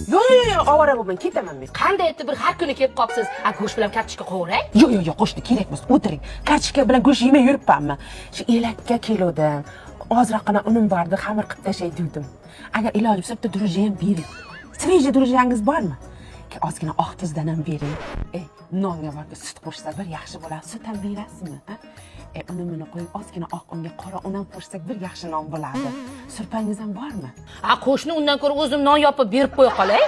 Yo'q, yo'q, yo'q, ovora bo'lmang, ketaman men. Qanday etib bir har kuni kelib qolibsiz? A, go'sht bilan kartoshka qovuray. Yo'q, yo'q, yo'q, qo'shni, kerak emas, o'tiring. Kartoshka bilan go'sht yemay yuribmanmi? Shu elakka keluvdim. Ozroqgina unim bordi, xamir qilib tashlay degandim. Agar iloji bo'lsa, bitta дрожжи ham bering. Свежий дрожжи yangiz bormi? Ozgina oq tuzdan ham bering. Nonga borku, sut qo'shsa bir yaxshi bo'ladi. Sut ham berasizmi? Ha? Unimini qo'yib, ozgina oq unga qora un ham qo'shsak, bir yaxshi non bo'ladi. Surpangiz ham bormi? A, qo'shni, undan ko'ra o'zim non yopib berib qo'ya qolay.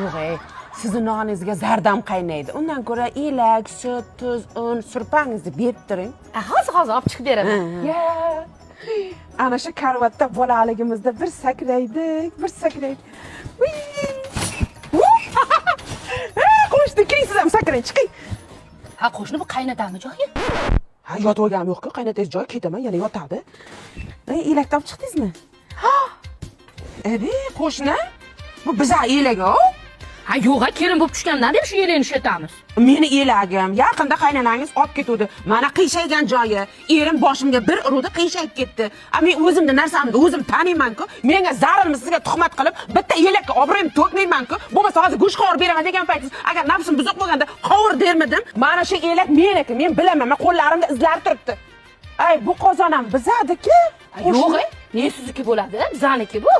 Yo'q, ey, sizni noningizga zardam qaynaydi. Undan ko'ra elak, sut, tuz, un, surpangizni berib turing. A, hozir, hozir olib chiqib beraman. Ya. Ana shu karvatda bolaligimizda bir sakraydik, bir sakraydik. Uy! Qo'shni, keling, siz ham sakrang, chiqing. Ha, qo'shni, bu qaynotami joyi? Ha, yotib olganim yo'q-ku, qaynotangiz joyi, ketaman, yana yotadi. Ey, elakni olib chiqdingizmi? Ha! Ebe, qo'shni, bu biza elak-ku. Ha, yo'q, ha, kelin bo'lib tushgandan beri shu yelakni ishlatamiz. Meni elagim. Yaqinda qaynonangiz olib ketuvdi. Mana qiyshaygan joyi. Erim boshimga bir uruvdi, qiyshayib ketdi. A men o'zimni narsamni o'zim taniyman-ku. Menga zararmi sizga tuhmat qilib, bitta elakka obro'yim to'kmayman-ku. Bo'lmasa hozir go'sht qovurib beraman degan paytingiz, agar nafsim buzuq bo'lganda qovur dermidim. Mana shu elak meniki, men bilaman, men qo'llarimda izlari turibdi. Ay, bu qozon ham bizadiki. Ha, yo'q, e, ne sizniki bo'ladi? Bizaniki bu.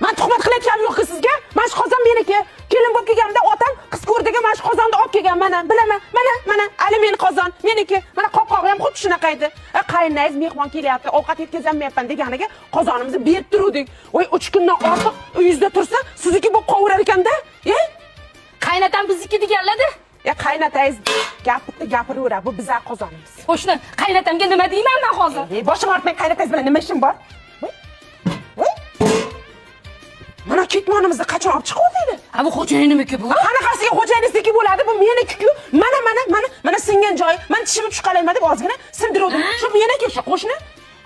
Man tuhmat qilayotganim yo'q-ku sizga. Mana shu qozon meniki. Kelin bo'lib kelganimda otam qiz ko'rdiga mana shu qozonni olib kelgan. Mana, bilaman. Mana, mana, ali meni qozon, meniki. Mana qopqog'i ham xuddi shunaqa edi. Qayninangiz mehmon kelyapti, ovqat yetkazolmayapman deganiga qozonimizni berib turuvdik. Voy, 3 kundan ortiq uyingizda tursa, sizniki bo'lib qolaverar ekanda. E? Qaynotam bizniki deganlar-da. E, qaynotangiz gapni gapiraveradi. Bu bizning qozonimiz. Qo'shni, qaynotamga nima deyman man hozir? E, boshim og'ritmang, qaynotangiz bilan nima ishim bor? Voy. Voy. Mana ketmonimizni qachon olib chiquvdinglar? Ha, bu xo'jayinimiki bu. Qanaqasiga xo'jayingizniki bo'ladi? Bu meniki-ku. Mana, mana, mana, mana singan joyi. Man tishimni chuqalayman deb ozgina sindiruvdim. Shu meniki, shu, qo'shni.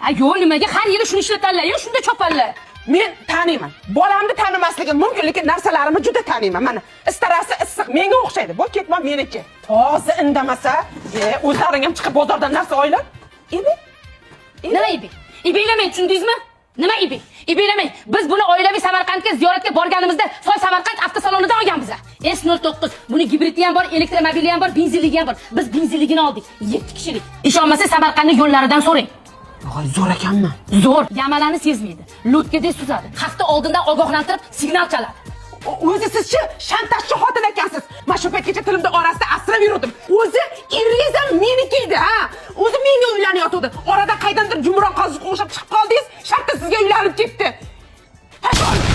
Ha, yo'q, nimaga har yili shuni ishlatanlar, yo shunda chopanlar? Men taniyman. Bolamni tanimasligim mumkin, lekin narsalarimni juda taniyman. Mana, istarasi issiq, menga o'xshaydi. Bu ketmon meniki. Toza indamasa, o'zlaring ham chiqib bozordan narsa olinglar. Ebe. Nima ibi? Ibiylamang, tushundingizmi? Nima ibi? Ibiylamang. Biz buni oilaviy Samarqandga ziyoratga borganimizda Soy Samarqand avtosalonidan olganmiz. S09. Buni gibridi ham bor, elektromobili ham bor, benzinligi ham bor. Biz benzinligini oldik. 7 kishilik. Ishonmasa, Samarqandning yo'llaridan so'rang. Voy, zo'r ekanmi? Zo'r. Yamalarni sezmaydi. Лодка dek suzadi. Hafta oldindan ogohlantirib signal chaladi. O'zi sizchi shantajchi xotin ekansiz. Mana shu paytgacha tilimni orasida asrab yurdim. O'zi eringiz ham meniki edi, ha. O'zi menga uylanayotgandi. Orada qaydandir jumron qoziqqa o'xshab chiqib qoldingiz. Shartta sizga uylanib ketdi. Pashol!